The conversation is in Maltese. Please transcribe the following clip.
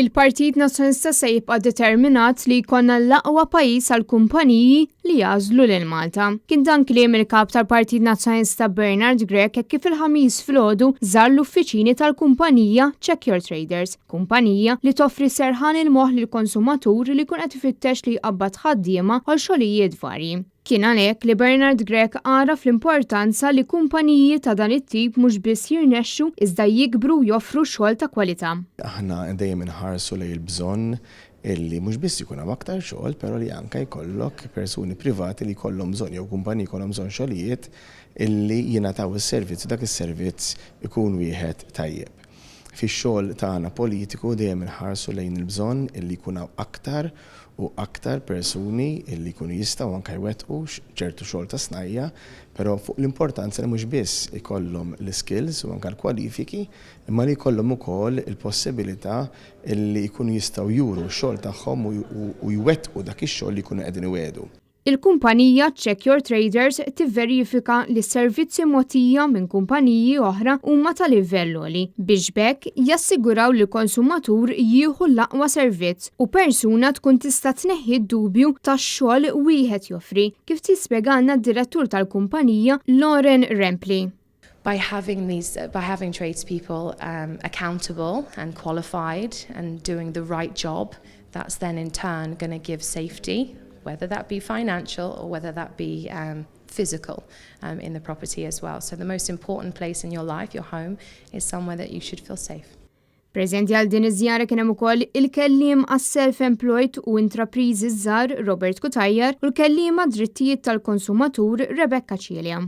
Il-Partit Nazzjonalista se jibqa' determinat li jkollna l-aqwa pajjiż għall-kumpaniji li jagħżlu lil Malta. Kien dan kliem il-Kap tal-Partit Nazzjonalista Bernard Grech hekk kif il-Ħamis filgħodu żar l-uffiċini tal-kumpanija Check Your Traders, kumpanija li toffri serħan il-moħħ lill-konsumatur li jkun qed ifittex li jqabbad ħaddiema għal xogħlijiet varji. Kien għalhekk li Bernard Grech għaraf l-importanza li kumpaniji ta' dan it-tip mhux biss jirnexxu iżda jikbru u joffru xogħol ta' kwalità. Aħna dejjem inħarsu lejn il-bżonn illi mhux biss ikun hawn aktar xogħol però li anke jkollok persuni privati li jkollhom bżonn jew kumpaniji jkollhom bżonn xogħlijiet illi jingħataw is-servizz u dak is-servizz ikun wieħed tajjeb. Fix-xogħol tagħna politiku dejjem inħarsu lejn il-bżonn illi jkun hawn aktar u aktar persuni li jkunu jistgħu anke jwettqu ċertu xogħol ta' snajja', però fuq l-importanza li mhux biss ikollhom l-iskills u anke l-kwalifiki, imma li jkollhom ukoll il-possibilità li jkunu jistgħu juru x-xogħol tagħhom u jwettqu dak ix-xogħol li jkunu qegħdin iwiegħdu. Il-kumpanija Check Your Traders tivverifika li s-servizzi mogħtija minn kumpaniji oħra huma ta' livell għoli, biex b'hekk jassiguraw li l-konsumatur jieħu l-aqwa servizz u persuna tkun tista' tneħħi d-dubju ta' x'xogħol wieħed joffri, kif tispjegalna d-direttur tal-kumpanija Lauren Rampli. By having these by having tradespeople um, accountable and qualified and doing the right job, that's then in turn going to give safety, whether that be financial or whether that be um, physical um, in the property as well. So the most important place in your life, your home, is somewhere that you should feel safe. Preżenti għal din iż-żjara kien hemm ukoll il-kelliem għas-self-employed u intrapriżi żgħar Robert Cutajar u l-kelliem għad-drittijiet tal-konsumatur Rebecca Cilia.